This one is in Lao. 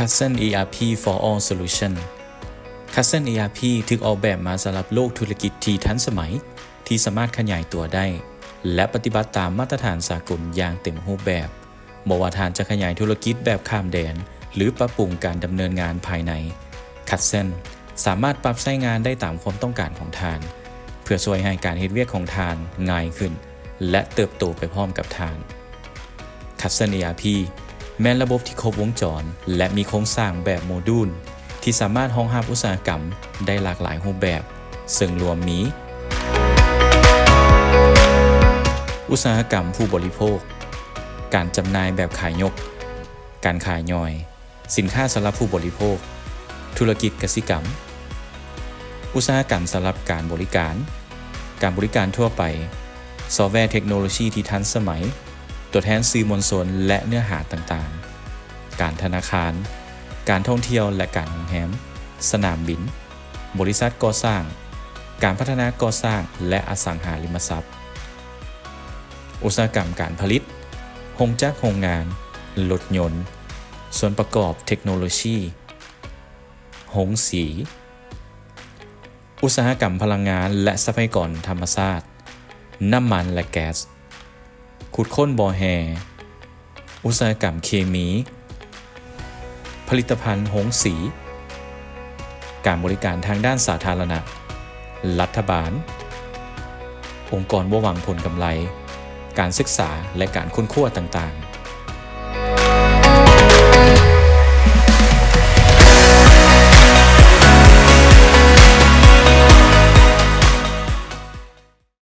Kazen ERP for All Solution. Kazen ERP ຖືກອອກແບບມາສຳລັບໂລກທຸລະກິດທີ່ທັນສະໄໝ, ທີ່ສາມາດຂະຫຍາຍຕົວໄດ້ ແລະ ປະຕິບັດຕາມມາດຕະຖານສາກົນຢ່າງເຕັມຮູບແບບ. ບໍ່ວ່າທ່ານຈະຂະຫຍາຍທຸລະກິດແບບຂ້າມແດນ ຫຼື ປັບປຸງການດຳເນີນງານພາຍໃນ, Kazen ສາມາດປັບໃຊ້ງານໄດ້ຕາມຄວາມຕ້ອງການຂອງທ່ານ, ເພື່ອຊ່ວຍໃຫ້ການເຮັດວຽກຂອງທ່ານງ່າຍຂຶ້ນ ແລະ ເຕີບໂຕໄປພ້ອມກັບທ່ານ. Kazen ERP ແມ່ນລະບົບທີ່ຄົບວົງຈອນ ແລະ ມີໂຄງສ້າງແບບໂມດູນ ທີ່ສາມາດຮອງຮັບອຸດສາຫະກຳໄດ້ຫຼາກຫຼາຍຮູບແບບ, ເຊິ່ງລວມມີ ອຸດສາຫະກຳຜູ້ບໍລິໂພກ, ການຈຳໜ່າຍແບບຂາຍຍົກ, ການຂາຍຍ່ອຍ, ສິນຄ້າສຳລັບຜູ້ບໍລິໂພກ, ທຸລະກິດກະສິກຳ, ອຸດສາຫະກຳສຳລັບການບໍລິການ, ການບໍລິການທົ່ວໄປ, ຊອບແວເທັກໂນໂລຊີທີ່ທັນສະໄໝ, ຕົວແທນສື່ມວນຊົນ ແລະ ເນື້ອຫາຕ່າງໆ, ການທະນາຄານ, ການທ່ອງທ່ຽວ ແລະ ການໂຮງແຮມ, ສະໜາມບິນ, ບໍລິສັດກໍ່ສ້າງ, ການພັດທະນາກໍ່ສ້າງ ແລະ ອະສັງຫາລິມະຊັບ, ອຸດສາຫະກຳການຜະລິດ, ໂຮງຈັກໂຮງງານ, ລົດຍົນ, ສ່ວນປະກອບເທັກໂນໂລຊີ, ໂຮງສີ, ອຸດສາຫະກຳພະລັງງານ ແລະ ຊັບພະຍາກອນທຳມະຊາດ, ນ້ຳມັນ ແລະ ແກັສ, ຂຸດຄົ້ນບໍ່ແຮ່, ອຸດສາຫະກຳເຄມີ, ຜະລິດຕະພັນໂຮງສີ, ການບໍລິການທາງດ້ານສາທາລະນະ, ລັດຖະບານ, ອົງກອນບໍ່ຫວັງຜົນກຳໄລ, ການສຶກສາ ແລະ ການຄົ້ນຄວ້າຕ່າງ